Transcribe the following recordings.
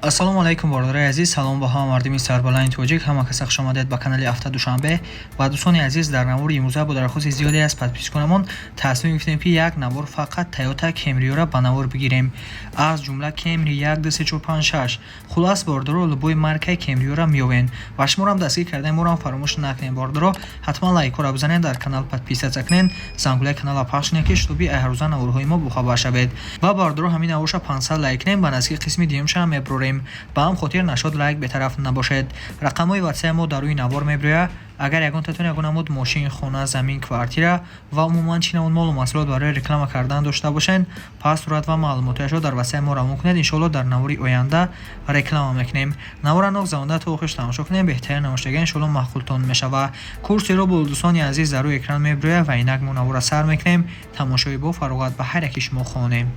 Ассалому алайкум, бародарои азиз, салом ба ҳама мардуми сарбаланди тоҷик. Ҳама каса хуш омадед ба канали Афта Душанбе. Ва дӯстони азиз, дар навори имрӯза бо дархости зиёде аз подписчиконамон тасмим гирифтем, ки як навор фақат Тойота Кемриёра ба навор бигирем, аз ҷумла Кемри 1, 2, 3, 4, 5, 6. Хулас, бародаро, любой маркаи Кемриёра меёвен ва шуморо дастгир кардаи моро фаромӯш накунед. Бародаро, ҳатман лайкҳоро бизанед, дар канал подписаться кунед, зангулаи каналро пахш кунед, ки чтобы ай ҳаррӯза наворҳои мо бохабар шавед. Ва бародаро, ҳамин наворша 500 лайк кунем, ба наздики қисми дуюмша мебурорем. Ба ҳам хотир нашод лайк бетараф набошед. Рақамҳои ватсапи мо дар рӯи навор мебирояд. Агар ягонтатон ягон намуд мошин, хона, замин, квартира ва умуман чӣ намуд молу маҳсулот барои реклама кардан дошта бошед, пас сурат ва маълумотҳояшро дар ватсапи мо равон кунед. Иншоалло, дар навори оянда реклама мекунем. Навора ногзавонда то охирш тамошо кунем, беҳтарин намоштага иншоалло маъқултон мешавад. Курси рубл, дӯстони азиз, дар рӯи экран мебирояд. Ва инак мо навора сар мекунем. Тамошои бо фароғат ба ҳар яки шумо хонем.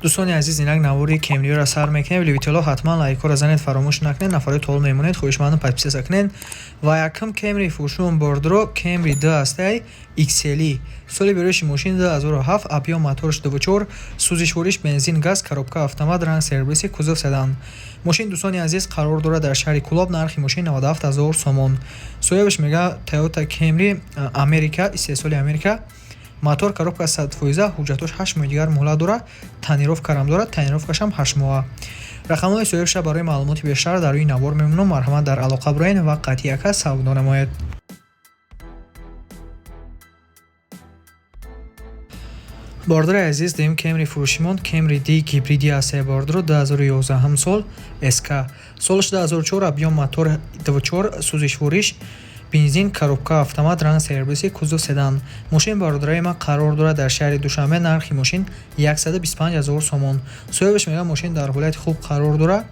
Дӯстони азиз, инак навори Кемриёро сар мекунем. Любитело, ҳатман лайкҳоро занед, фаромӯш накунед. Нафарои тол мемонед, хоҳишмандам, подписаться кунед. Ва якум Кемри фурӯшум, бордро, Кемри д ҳастай, XL, соли бероиши мошин 2007, объём моторш 24, сӯзишвориш бензин, газ, коробка автомат, ранг серебристый, кузов седан. Мошин, дӯстони азиз, қарор дорад дар шаҳри Кулоб. Нархи мошин 97 ҳазор сомон. Соҳибаш мега, Тойота Кемри Америка, истеҳсоли Америка, мотор, коробка 100%, ҳуҷҷатош 8 моҳи дигар муҳлат дорад, тонировкарам дорад, тонировкашам 8 моҳа. Рақамҳои соҳибша барои маълумоти бештар дар рӯи навор мемонам. Марҳамат, дар алоқа бироед ва қатъияка савдо намоед. Бародари азиз, дуюм Кемри фурӯшимон Кемри Д гибриди ҳастае, бародаро, 2011 сол, СК, солаш 2004, объём мотор 24, сӯзишвориш бензин, коробка автомат, ранг серебристый, кузов седан. Мошин, бародарои ман, қарор дорад дар шаҳри Душанбе. Нархи мошин 125 ҳазор сомон. Соҳибаш мегӯяд, мошин дар ҳолати хуб қарор дорад,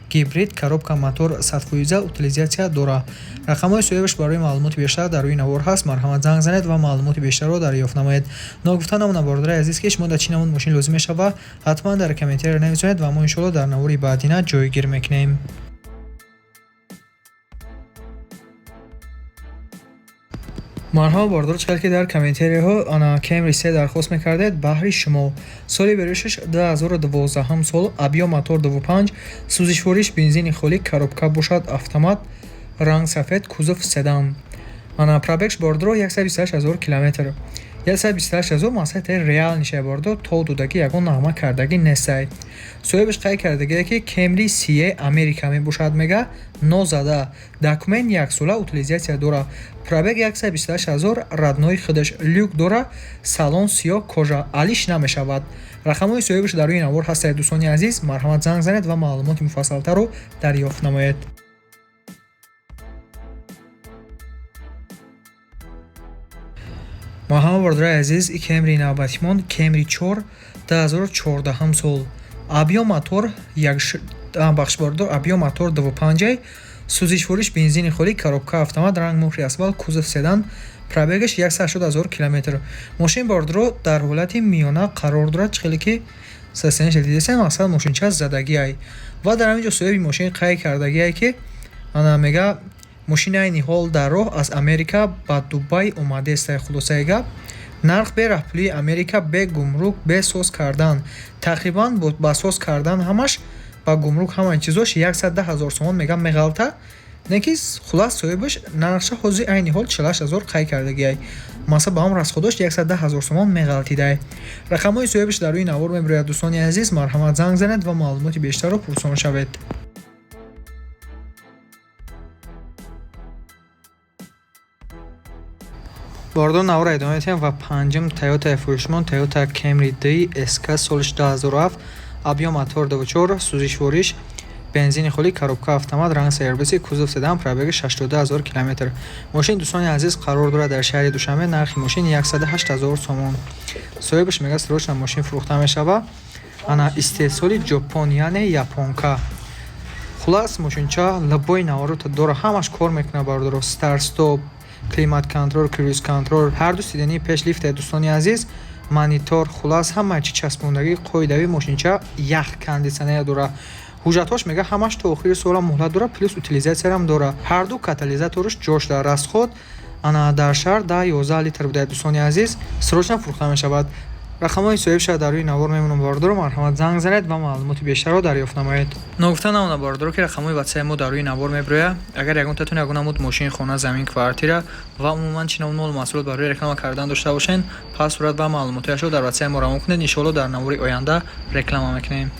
гибрид, коробка, мотор 100%, утилизация дорад. Рақамҳои соҳибаш барои маълумоти бештар дар рӯи навор ҳаст. Марҳамат, занг занед ва маълумоти бештарро дарёфт намоед. Ногуфта намонад, бародари азиз, ки шумо дар чӣ намуд мошин лозим мешавад, ҳатман дар комментария нависонед ва мо иншоалло дар навори баъдина ҷойгир мекунем. Марҳаба, бародаро, чӣ ки дар комментарияҳо ана Кемри се дархост мекардед, баҳри шумо. Соли бероишаш 2012 сол, объём мотор 25, сӯзишвориш бензини холӣ, коробка бошад автомат, ранг сафед, кузов седан. Ана пробегш, бародаро, 128 ҳазор километр. 128 ҳазор масъалаи реальныйша, бародаро, то додагӣ ягон нағма кардагӣ нестай. Соҳибаш қайд кардагие, ки Кемри сие Америка мебошад, мега, нозада, документ яксола, утилизация дора, пробег 128 ҳазор, родной худаш, люк дора, салон сиёҳ кожа, алиш намешавад. Рақамҳои соҳибаш дар рӯи навор ҳастед, дӯстони азиз. Марҳамат, занг занед ва маълумоти муфассалтарро дарёфт намоед. Марҳама, бародарои азиз, и Кемри навбатимон Кемри 4, 2014 сол, объём мотор бахш, бародар, объём мотор 25, сӯзишвориш бензини холӣ, коробка автомат, ранг мокрый асфалт, кузов седан, пробегаш 180 ҳазор километр. Мошин, бародаро, дар ҳолати миёна қарор дорад. Чӣ хеле ки состояниеша дидесем, мақсад, мошинча задагиай. Ва дар ҳамин ҷо соҳиби мошин қайд кардагиай, ки ана мега, мошини айни ҳол дар роҳ аз Америка ба Дубай омадааст. Хулосаи гап, нарх бе раҳпулии Америка, бе гумрук, бе соз кардан, тақрибан ба соз кардан ҳамаш, ба гумрук, ҳамаи чизош 110 ҳазор сомон мегам меғалта. Не ки хулас, соҳибаш нархша ҳозир айни ҳол 48 ҳазор қайд кардагиай, масалан, ба ҳам расходош 110 ҳазор сомон меғалтидай. Рақамҳои соҳибаш дар рӯи навор мебирояд, дӯстони азиз. Марҳамат, занг занед ва маълумоти бештарро пурсон шавед. Бордон, навора идома медиҳем ва панҷум Тойотаи фурӯшмон Тойота Camry D SK, солиш 2007, объём мотор 24, сӯзишвориш бензини холӣ, коробка автомат, ранг серебристый, кузов седан, пробеги 62 ҳазор километр. Мошин, дӯстони азиз, қарор дорад дар шаҳри Душанбе. Нархи мошин 108 ҳазор сомон. Соҳибаш мегӯяд, срочно мошин фурӯхта мешавад. Ана истеҳсоли Ҷопон, яъне японка. Хулас, мошинча любой наворота дора, ҳамаш кор мекунад, бародаро: старт стоп, климат контроль, круиз контроль, ҳарду сидении пеш лифте, дӯстони азиз, монитор, хулас, ҳама чи часпондагӣ қоидави. Мошинча ях кондитсионер дора. Ҳуҷҷатҳош, мега, ҳамаш то охири сола муҳлат дора, плюс утилизатсиярам дора, ҳарду катализаторш ҷош дора. Расход Ана дар шаҳр 10-11 литр буда, дӯстони азиз, срочно фурӯхта мешавад. Рақамҳои соҳибша дар рӯи навор мемонам, бародаро, марҳамат занг занед ва маълумоти бештарро дарёфт намоед. Ногуфта намонад, бародаро, ки рақамҳои ватсапи мо дар рӯи навор мебирояд. Агар ягонтатон ягон намуд мошин, хона, замин, квартира ва умуман чӣ намуд молу маҳсулот барои реклама кардан дошта бошед, пас сурат ва маълумотҳояшро дар ватсапи мо равон кунед. Иншоалло, дар навори оянда реклама мекунем.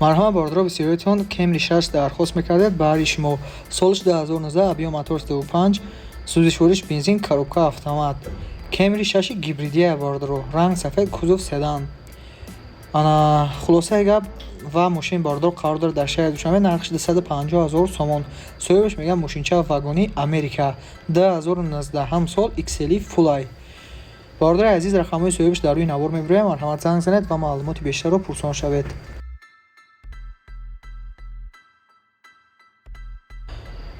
Марҳамат, бародаро, бисёриятон Кемри 6 дархост мекардед. Баҳри шумо солш 2019, объём мотор 35, сӯзишвориш бензин, коробка автомат. Кемри 6 гибридия, бародаро, ранг сафед, кузов седан. Ана хулосаи гап ва мошин, бародаро, қарор дорад дар шаҳри Душанбе, нархш 250 ҳазор сомон. Соҳибаш мегӯяд, мошинча вагони Америка, 2019 сол, XL full ай. Бародари азиз, рақамҳои соҳибаш дар рӯи навор мебирояд. Марҳамат занг занед ва маълумоти бештарро пурсон шавед.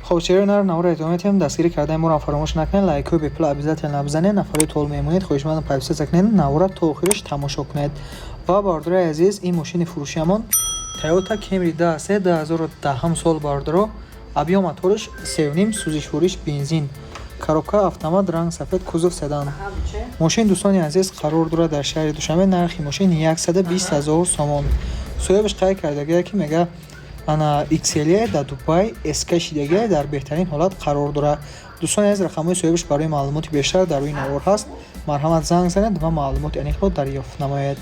Хоб, чеҳраи наро наворро идома медиҳем. Дастгирӣ кардани моро фаромӯш накунед, лайкҳои бепула обязательно бизанед. Нафарои тол мемонед, хоҳишмандам, подписаться кунед, наворро то охираш тамошо кунед. Ва бародари азиз, ин мошини фурӯшиамон Toyota Camry 23, 2010 сол, бародаро, объём мотораш 3,5, сӯзишвориш бензин, коробка автомат, ранг сафед, кузов седан. Мошин, дӯстони азиз, қарор дорад дар шаҳри Душанбе, нархи мошин 120 ҳазор сомон. Соҳибаш қайд кардагия, ки мега, ана XL дар Дубай СК шидагия, дар беҳтарин ҳолат қарор дорад. Дӯстони азиз, рақамҳои соҳибаш барои маълумоти бештар дар рӯи навор ҳаст. Марҳамат занг занед ва маълумоти аниқро дарёфт намоед.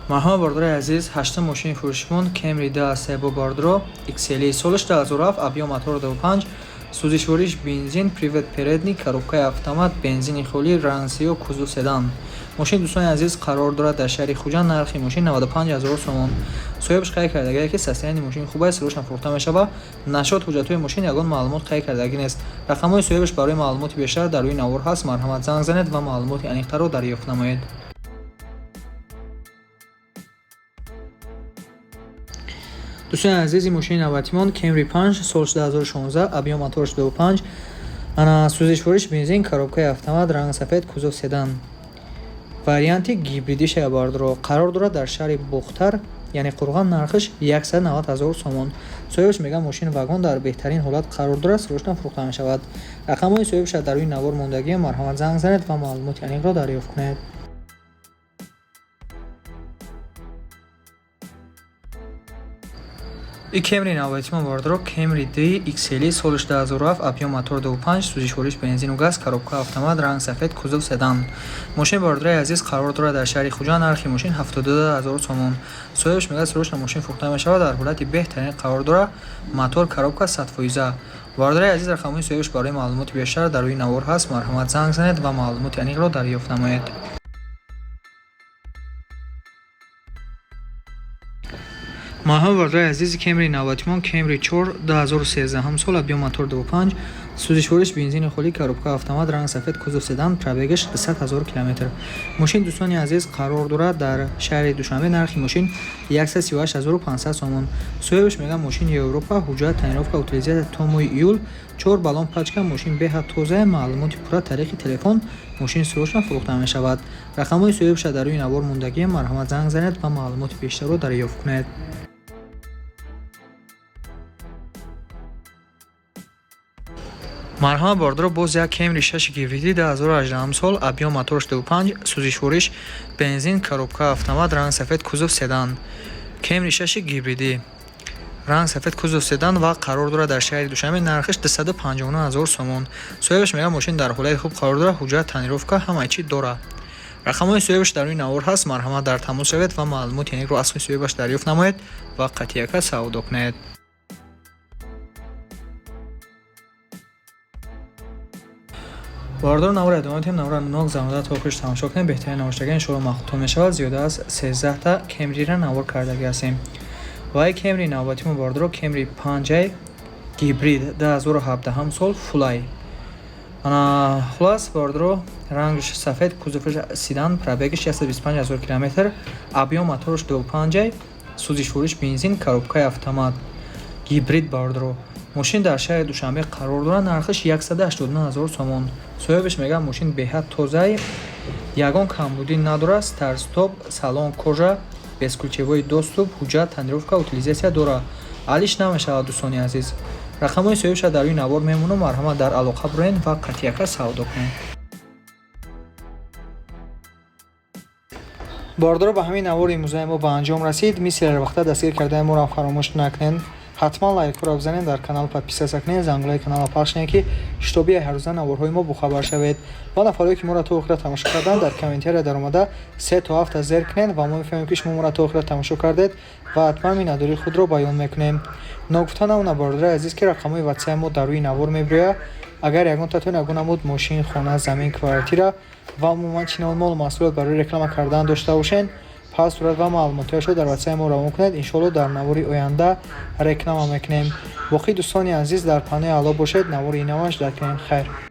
Марҳамат, бародари азиз, ҳаштум мошини фурӯшимон Camry 2 бо, бародаро, XL, солаш 2007, объём мотор 25, сӯзишвориш бензин, привод передний, коробкаи автомат, бензини холӣ, ранг сиёҳ, кузов седан. Мошин, дӯстони азиз, қарор дорад дар шаҳри Хуҷанд, нархи мошин 95 ҳазор сомон. Соҳибаш қайд кардагия, ки состояние мошин хуб аст, срочно фурӯхта мешавад. Насчёт ҳуҷҷатҳои мошин ягон маълумот қайд кардагӣ нест. Рақамҳои соҳибаш барои маълумоти бештар дар рӯи навор ҳаст. Марҳамат занг занед ва маълумоти аниқтарро дарёфт намоед. Дӯстони азиз, ин мошини навбатимон Camry 5, сол 2016, объём мотораш 25, ана сӯзишвориш бензин, коробкаи автомат, ранг сафед, кузов седан, варианти гибридиша, бародаро, қарор дорад дар шаҳри Бохтар, яъне Қурған, нархаш 190 ҳазор сомон. Соҳибаш мегӯяд, мошин вагон, дар беҳтарин ҳолат қарор дорад, срочно фурӯхта мешавад. Рақамҳои соҳибаша дар рӯи навор мондагӣ. Марҳамат занг занед ва маълумоти аниқро дарёфт кунед. И Кемри навбатимон, бародаро, Кемри D XL, солаш 2007, объём мотор 25, сӯзишвориш бензину газ, коробка автомат, ранг сафед, кузов седан. Мошин, бародари азиз, қарор дорад дар шаҳри Хуҷанд, нархи мошин 72 ҳазор сомон. Соҳибаш мегӯяд, срочно мошин фурӯхта мешавад, дар ҳолати беҳтарин қарор дорад, мотор, коробка 100%. Бародари азиз, рақамҳои соҳибаш барои маълумоти бештар дар рӯи навор ҳаст. Марҳамат занг занед ва маълумоти аниқро дарёфт намоед. Марҳамат, бародари азизи, Кемри навбатимон Кемри 4, 2013 сол, объём мотор 25, сӯзишвориш бензини холӣ, коробка автомат, ранг сафед, кузов седан, пробегаш 200 ҳазор километр. Мошин, дӯстони азиз, қарор дорад дар шаҳри Душанбе, нархи мошин 138 500 сомон. Соҳибаш мегӯяд, мошини Европа, ҳуҷҷат, тонировка, утилизация то моҳи июл, чор баллон пачка, мошин беҳад тоза. Маълумоти пурра тариқи телефон. Мошин срочно фурӯхта мешавад. Рақамҳои соҳибаша дар рӯи навор мондагӣ. Марҳамат занг занед ва маълумоти бештарро дарёфт кунед. Марҳамат, бародаро, боз як Кемри 6 гибриди, 2018 сол, объём мотораш 25, сӯзишвориш бензин, коробка автомат, ранг сафед, кузов седан. Кемри 6 гибридӣ, ранг сафед, кузов седан ва қарор дорад дар шаҳри Душанбе, нархаш 259 ҳазор сомон. Соҳибаш мегӯяд, мошин дар ҳолати хуб қарор дорад, ҳуҷҷат, тонировка, ҳамаи чӣ дорад. Рақамҳои соҳибаш дар рӯи навор ҳаст. Марҳамат дар тамос шавед ва маълумоти аниқро аз худи соҳибаш дарёфт намоед ва қатъияка савдо кунед. Бародаро, навора идома медиҳем. Навора ногзаронида то охираш тамошо кунед. Беҳтарин навоштагӣ иншоалло маъқултон мешавад. Зиёда аз 13та Кемрира навор кардагӣ ҳастем. Ва и Кемри навбатимо, бародаро, Кемри 5 гибрид, 2017 сол, full ай. Ана хулас, бародаро, рангаш сафед, кузоваш седан, пробегаш 125 ҳазор километр, объём мотораш 25, сӯзишвориш бензин, коробкаи автомат, гибрид. Бародаро, мошин дар шаҳри Душанбе қарор дорад, нархаш 189 ҳазор сомон. Соҳибаш мегӯяд, мошин беҳад тозаи, ягон камбудӣ надорад, старт-стоп, салон кожа. Бесключевой доступ, ҳуҷҷат, тонировка, утилизация дорад. Алиш намешавад, дӯстони азиз. Рақамҳои соҳибша дар рӯи навор мемонам, марҳамат, дар алоқа бироен ва қатъияка савдо кунед. Бародаро, ба ҳамин навори имрӯзаи мо ба анҷом расид. Мисли ҳар вақта дастгир кардани моро фаромӯш накунед. Ҳатман лайкҳоро бизанед, дар канал подписаться кунед, зангулаи каналро пахш кунед, ки шитоби ҳаррӯза наворҳои мо бохабар шавед. Ва нафарое, ки моро то охира тамошо карданд, дар комментария даромада се то ҳафта зер кунед ва мо мефаҳмем, ки шумо моро то охира тамошо кардед, ва ҳатман миннатдории худро баён мекунем. Ногуфта намонад, бародари азиз, ки рақамҳои ватсапи мо дар рӯи навор мебирояд. Агар ягон татон ягон намуд мошин, хона, замин, квартира ва умуман чӣ навъ молу маҳсулот барои реклама кардан дошта бошед, пас сурат ва маълумотҳояшро дар ватсапи мо равон кунед. Иншоалло, дар навори оянда реклама мекунем. Боқӣ, дӯстони азиз, дар паноҳи Аллоҳ бошед. Навори инаваш дар кунем. Хайр.